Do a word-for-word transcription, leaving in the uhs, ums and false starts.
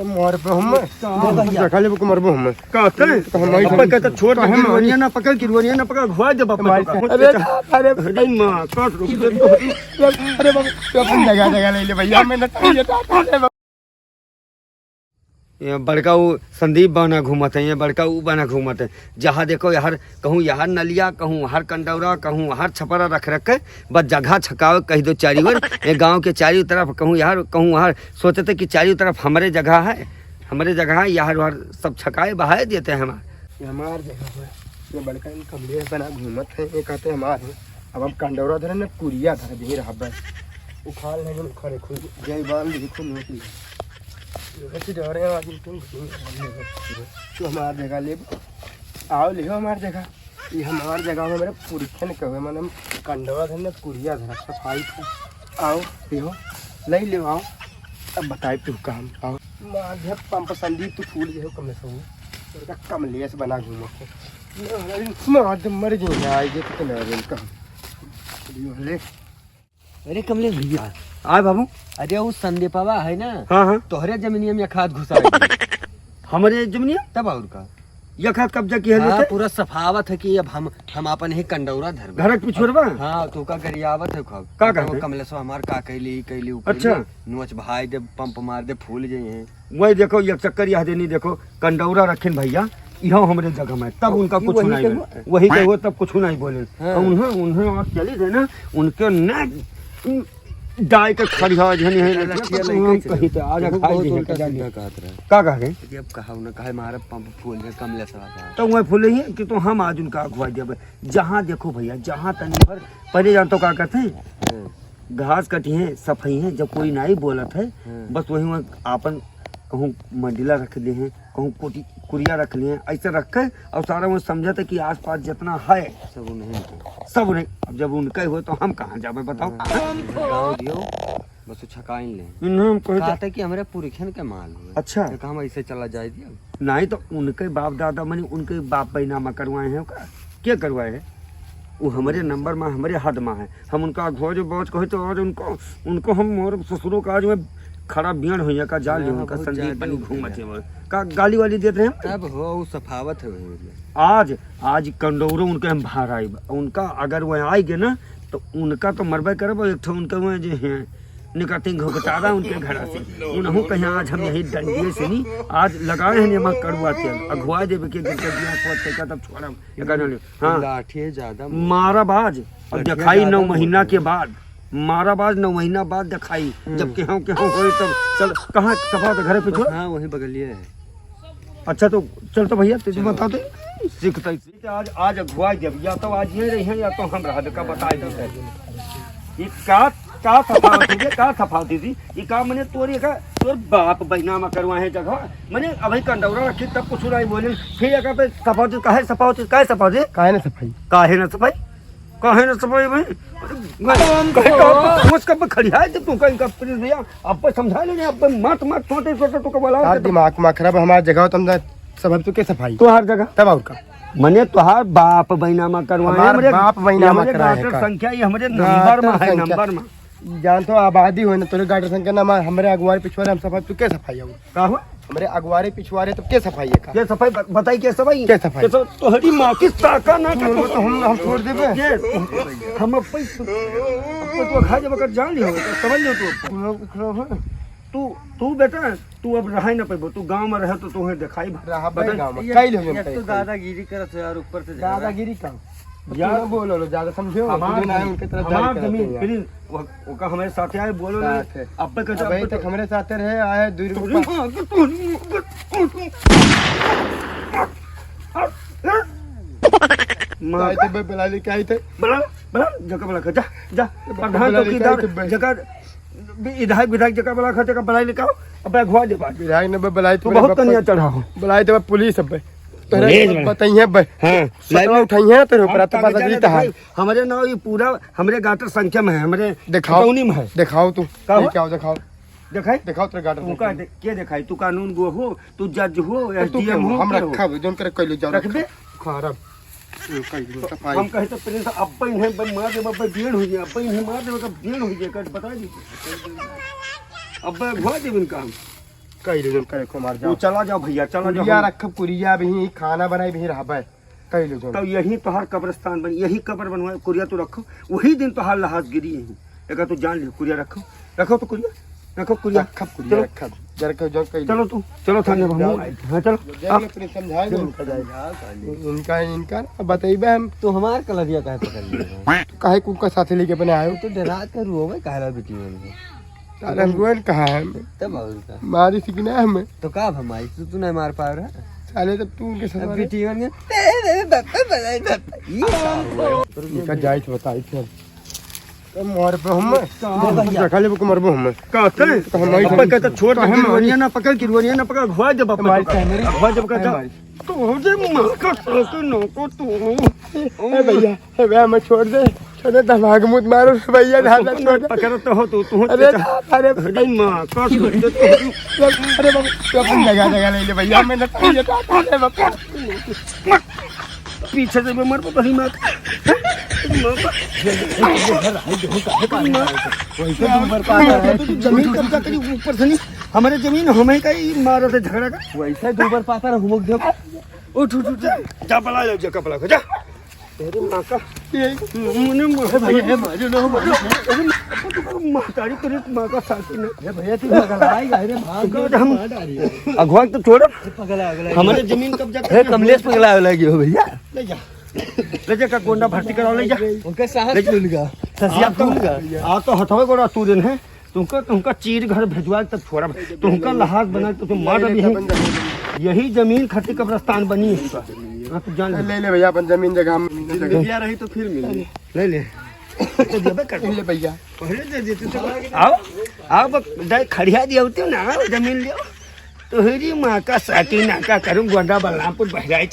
मार पे हम। का भैया? देखा लेबो के मरबो हम। का ते? तो हमारी अब्बा कहता, "छोड़ दे, काहे मारी? किरवनिया ना पकड़, किरवनिया ना पकड़, घुआ दे बापा हमारी का।" अरे, अरे, अरे माँ, काट रो। अरे बाबू, तो अपन जगह, जगह ले ले भैया, मैं ना चाहिए था, अरे बाबू। ये बड़का ऊ संदीप बना घूमत है, ये बड़का ऊ बना घूमत है। जहाँ देखो यार, कहूँ यहाँ नलिया, कहूँ वहाँ कंडौरा, कहूँ वहाँ छपरा रख रख के बस जगह छकावे कह दो चारी ओर। ये गाँव के चारी तरफ कहूँ यहाँ, कहूँ वहाँ, सोचते कि चारी तरफ हमरे जगह है, हमरे जगह है, यहाँ वहाँ सब छकाए बहाए देते हैं हमार। ये हमार जगह है, ये बड़का इन कमरे बना घूमत है, ये कहते हमार है। अब हम कंडौरा धरे न कुरिया धरे, यही रहबे। उखाड़ लेंगे, उखाड़े खुद। जय बाल देखो नोट ले। ये बच्चे डरे हैं, आज तुम तू हमार जगह ले। आओ, ले हमार जगह। ये हमार जगह में मेरे पुरखन के हुए, माने हम कंडवा धरने, कुरिया धरब, सफाई का। आओ, पियो, ले ले, आओ। अब बताए तू काम, आओ। मार दे पंप संदीप, तू फूल गए हो कमलेश हो। तेरे का कमलेश बना घूमो। मार दे, मर गए, आए गए तो ना रे काम। पियो, ले। अरे कमलेश भैया। आए बाबू। अरे उ संदीपवा है ना, हाँ, हाँ। तोहरे जमीनिया में एक हाथ घुसा है। हमरे जमीनिया? तब और का? एक हाथ कब्जा किया हाँ, लेते? पूरा सफावत है कि अब हम, हम आपन ही कंडौरा धरबे। घर के पिछुअरवा? हाँ, तो का गरियावत है खूब। का कहते? कमलेशवा हमार का कैली, ई कैली, उ कैली। अच्छा। नोच भाई दे, पंप मार दे, फूल जाइए। वही देखो, एक चक्कर यह देनी, देखो, कंडौरा रखिन भैया, इहो हमरे जगह में, तब उनका ई कुछ वही नहीं के बोले। हुआ? वही के हुआ, तब कुछ नहीं बोले। हाँ। और उन्हें, उन्हें और चली गए ना, उनके न डाय के खड़ी हो, झनी है, चला, ना, चला, तो हम चला। कहीं तो आजा, देखो, खाई बहुत नहीं है, उल्टा कहीं सीधा नहीं। कहत रहे। का कह रहे? कि अब कहा उन्हें, कहे मारा पंप फूल है, कमलेश वाला। तो वह फूले ही कि तो हम आज उनका अगुवाई देबे। जहाँ देखो भैया, जहाँ तनी भर, पहले जानतो का कहते हैं? हाँ। घास कटी है, सफाई है, जब कोई नाई बोलत है, हाँ। बस वही वहाँ आपन कहूँ मंडिला रख दे हैं, कहूँ कोटी, कुरिया रख लिए हैं, ऐसे रख के और सारा वो समझत है कि आसपास जितना है, सब उन्हें के। सब उन्हें। अब जब उनका ही हो तो हम कहाँ जाबे बताओ? हाँ, गाँव दियो, बस वो छकाइन ले। इन्हें हम कहे तो कहते कि हमरे पुरखन के माल हुए। अच्छा। तो हम ऐसे चला जाए दियो। नहीं तो उनके बाप दादा मने उनके बाप बैनामा करवाए हैं का? के करवाए हैं? वो हमरे नंबर में, हमरे हद में है। हम उनका अगुआ जो बात कहे तो आज उनको, उनको हम मोर ससुरों का आज में खड़ा बियन होइया का जान लियो, हाँ, उनका बहुत संदीप ज्यादा बनी होते घूमत हैं। है वो। का गाली वाली देते हैं? तब हो, वो सफावत है वही में। आज, आज कंडौरो उनके हम बाहर आइब। उनका अगर वो आइगे ना, तो उनका तो मरबे करब, एक ठो उनके वो जे हैं, निकलते घुघटारा उनके घर से। उनहु कहीं आज हम यही डंडिए से नहीं, आज लगाए हैं नियमा कड़ुआ तेल, अगुआ देवे के गिर के दिया, सोच के तब छोड़ब। एकर ले, हाँ। लाठी है ज्यादा। मारब आज, और लठिया दिखाई ज्यादा नौ महीना मोटा के है। बाद, मारब आज नौ महीना बाद दिखाई, हम्म। जब केहू, केहू होई तब चल, कहाँ सफा होते, घरे पीछे? हाँ, वही बगलिए है। अच्छा, तो चल तो भैया, तुझे चलो। बता दे, सीखता ही। आज, आज अगुआ जब, या तो आज ये रही है, या तो हम रह का बताए देते हैं। ये का, का सफा होती है, का सफा होती थी? ये का मने तोरी का, तोर बाप बहिना में करवा है जगह। मने अभी कंडौरा रखी तब कुछ नहीं बोले। फिर एक पे सफा होती, काहे सफा होती, काहे सफा होती? काहे ना सफाई? काहे ना सफाई? काहे ना सफाई भाई? मैं कहे का तो समझ कर खड़ी है जब तू कहीं का प्लीज भैया, अब समझा ले, अब मत, मत, छोटे, छोटे तो का बोला यार, दिमाग में खराब, हमार जगह तो हम सब, अब तू के सफाई? तो हर जगह। तब और का? मने तोहार बाप बहिना मा करवाए, हमार हमरे, बाप बहिना मा हमरे कराए गाटर का? संख्या, ये हमरे गाटर नंबर मा है, संख्या। नंबर मा। जान तो आबादी होए ना, तोरे गाटर संख्या ना मा, हमरे अगुवारे पिछुआरे हम सफाई, तू के सफाई हो? का हो? हमरे अगुवारे पिछुआरे तो के सफाई है का? के सफाई ब-, बताई के सफाई? के सफाई? के सफाई? तोहरी माँ की ताका ना छोड़ दे तो हम, हम छोड़ देबे। ये, हम अब पे, अब पे तो खा जब कर जान लियो, समझ लियो तू। उखड़ो, उखड़ो हो। तू, तू बेटा, तू अब रहाई ना पैबो, तू गाँव में रहे तो तोहे देखाई भा-, रहा भाई बताई। गाँव में, एक, कई लोग एक तो कई। दादागिरी करत हो यार, ऊपर से ज्यादा। दादागिरी का? यार, तू ना बोलो लो, ज्यादा समझो, हमार तुझे ना जमीन, उनके तरह हमार जाहिर करते जमीन, हैं यार। प्लीज, वो, ओका हमारे साथे आए, बोलो ना, साथ है। अब तक, अबे अब तक तक हमरे साथे रहे, आए, दो रुपये तोरी माँ के, तोरी माँ के, तोरी माँ के। माँ आई का थे, बे, बुला लेके आई थे। बुला, बुला, जगह बुला के, जा, जा। तो प्रधान बुला लेके आई चौकीदार, थे, बे। जगह विधायक, विधायक जगह वाला खर्चा का बनाई निकाल, अब घुआ दे बात। विधायक ने बे बुलाई तो तो बहुत बे कनिया चढ़ा हो। बुलाई तो बे पुलिस अब बे। तोरे पुलिस बे। बताइए बे। हाँ, सटवा लाइव उठाइए तेरे ऊपर, हम तो पता कागजात चलता है। दिखाई, हमारे नाव ये पूरा, हमरे गाटर संख्या में है, हमरे दिखाओ। छतौनी में है। दिखाओ तू। का हो? ये क्या हो, दिखाओ। दिखाई? दिखाओ तेरे गाटर तू का संख्या। दे-, के दिखाई? तू कानून गो हो, तू जज हो, तो तू एसडीएम क्या हो, हो, हम क्या हो? रखा, जोन करे कैले जाओ, रख दे। रखा, खराब। हम्म, कह दो, तो सफाई। हम कहे तो प्रिंस अब ही है, अब मार दे, अब बेड़ हो जाए, अब ही है, मार दे, अब बेड़ हो जाए, कट बता दी। अब घुआ दे इनका हम। कई ले जौन करे को मार जाओ। तू चला जाओ भइया, चला जाओ। कुरिया हम रखब, कुरिया भी, खाना बनाई भी रहबे। कई ले जौन। तब यही तोहार कब्रिस्तान बनी, यही कब्र बनवाए, कुरिया तू रखो, वही दिन तोहार लहास गिरी यही। एका तू जान लियो, कुरिया रखो, रखो तो कुरिया, रखो कुरिया। रखब कुरिया, चलो। रखब। जरा के जौन कई ले। चलो तू, चलो थाने अब हम जाओ। आए। हाँ, चलो। जाइए, आओ। अपने समझाए दो उनका जाए। इनका, इनका ना बतइबे हम। तो हमार कलरिया काहे पकड़ लिया? काहे कुल का साथे लेके अपने आयो? तो डरा के रोवे काहे ला बेटी मन को? साले हम रोएन कहाँ है हमें? तब और का? मारी थी कि ना हमें? तो का अब हम आई? तू, तू नहीं मार पावे रहा? साले तब तू उनके साथ अब मारे। बेटी मन के, "ए, ए, बापा, बापा, बापा।" ये का हुआ? इनका जाइत बताई थे। ए, मरबो हम। का भैया? देखा लेबो कि मरबो हम। का होते? तो हम आई अब थे। कहता छोड़ दे, तो हम किरवनिया ना पकड़, किरवनिया ना पकड़, घुआ जब हमारी बापा। फैमिली। घुआ जब कहता। हमारी। तो हो जे माँ का सासू नो को तू। ए भैया, ए भैया, हमें छोड़ दे, छोड़ दे, दिमाग मुत मारो रे भैया, दादा, छोड़ दे। पकड़ तो हो तू, तू अरे, अरे, अरे माँ का सासू तो। अरे बाबू, तू अपन जगह, जगह ले ले भैया, मैंने तो ये तो, अरे बाबू। पीछे से मर पड़ी माँ का। माँ का। वैसे दो बार पाता है। तो जमीन कब्जा करी ऊपर से नहीं, हमारे जमीन हमें का ही मारा था झगड़ा का। वैसे दो बार पाता रहा, हुमक दे। उठ, उठ, उठ, उठ। जा, पला ले, जा, कपड़ा को, जा। तेरे माँ का, ये, मने माँ ए भैया, ए भैया, लो, लो। अरे, महतारी तेरे माँ का साथी ना। ए भैया, तू पगलाएगा, अरे, भाग तो हम मार डाली। अगवा तो छोड़। पगला, पगला। हमारे जमीन कब्जा ए, करके कमलेश पगला लगी हो भैया। ले जा। ले जा, का गोंडा भर्ती कराओ, ले जा। उनका साहस ले जा। खुल गया। ससिया आप तो, खुल गया। आप तो हथवे गोड़ा तू दिन है। तुमका, तुमका चीर घर भेजवा के तब छोड़ब। तुमका लहास बना के तुम मार नहीं, नहीं, नहीं, नहीं। यही जमीन खातिर कब्रिस्तान बनी है। हाँ, तू जान ले। ले ले भैया, अपन जमीन जगह हम बिटिया रही तो फिर मिल ले। ले। तो देबे कर। ले भैया। पहले दे देते तो। आओ, आओ, बक-, दे, खड़िया दिया होते हो ना, आओ, जमीन लियो। तोहरी माँ का साकी ना का करूँ, गोंडा बलरामपुर बहराइच।